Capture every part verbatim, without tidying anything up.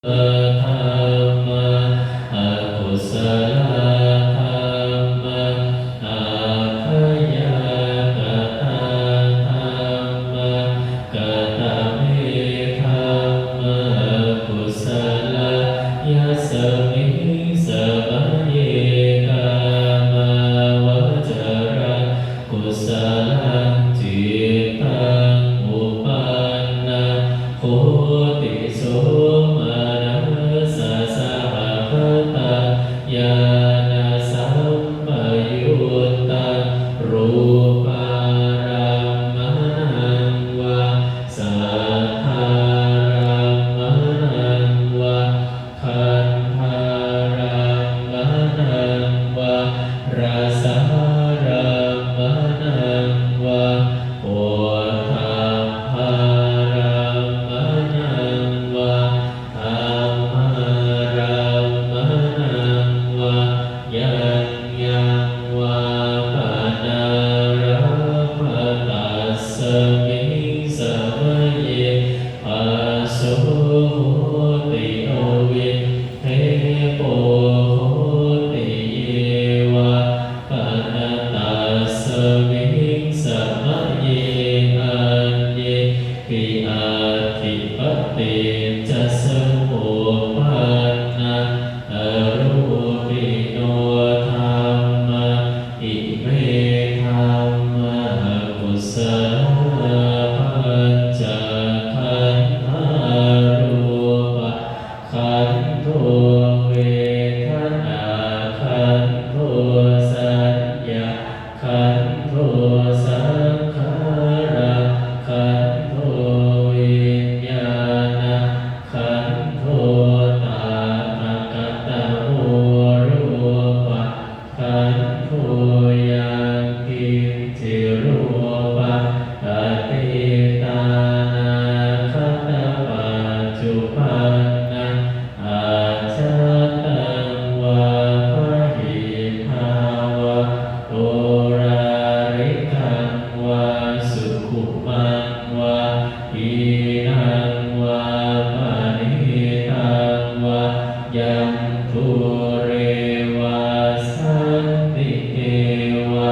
dhammā, akusalā dhammā, abyākatā dhammā. Katame dhammā kusalā? Yasmiṃ samaye kāmāvacaraṃ kusalaṃ cittaṃ uppannaṃ hoti somanassasahagataṃ ñāṇasampayuttaṃ rūpārammaṇaṃ vā saddārammaṇaṃ vā gandhārammaṇaṃ vā rasārammaṇaṃ vā phoṭṭhabbārammaṇaṃ vā dhammārammaṇaṃ vā yaṃ yaṃ vā panārabbha, tasmiṃ samaye phasso hoti, avikkhepo hoti. Ye vā pana tasmiṃ samaye aññepi atthi paṭiccasamuppannā arūpino dhammā, ime dhammā akusalā. Pañcakkhandhā rūpakkhandho vedanākkhandho saññā kkhandho saṅkhārakkhandho viññāṇakkhandho. Tattha katamo rūpakkhandho? Yaṅkiñci rūpaṃ atītānāgatapaccuppannaṃ ajjhattaṃ vā bahiddhā vā oḷārikaṃ vā sukhumaṃ vā hīnaṃ vā paṇītaṃ vā yaṃ dūre vā santike vā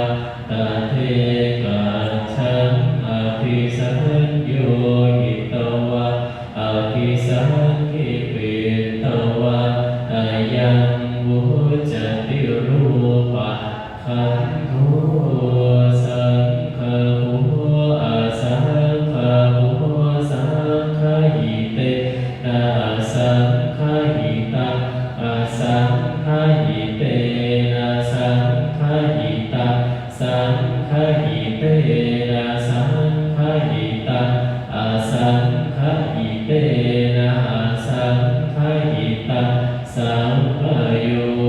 tadekajjhaṃ abhisaññūhitvā abhisaṅkhipitvā ayaṃ vuccati rūpakkhandho. Saṅgaho asaṅgaho, saṅgahitena asaṅgahitaṃ, asaṅgahitena saṅgahitaṃ, saṅgahitena saṅgahitaṃ, asaṅgahitena asaṅgahitaṃ. Sampayo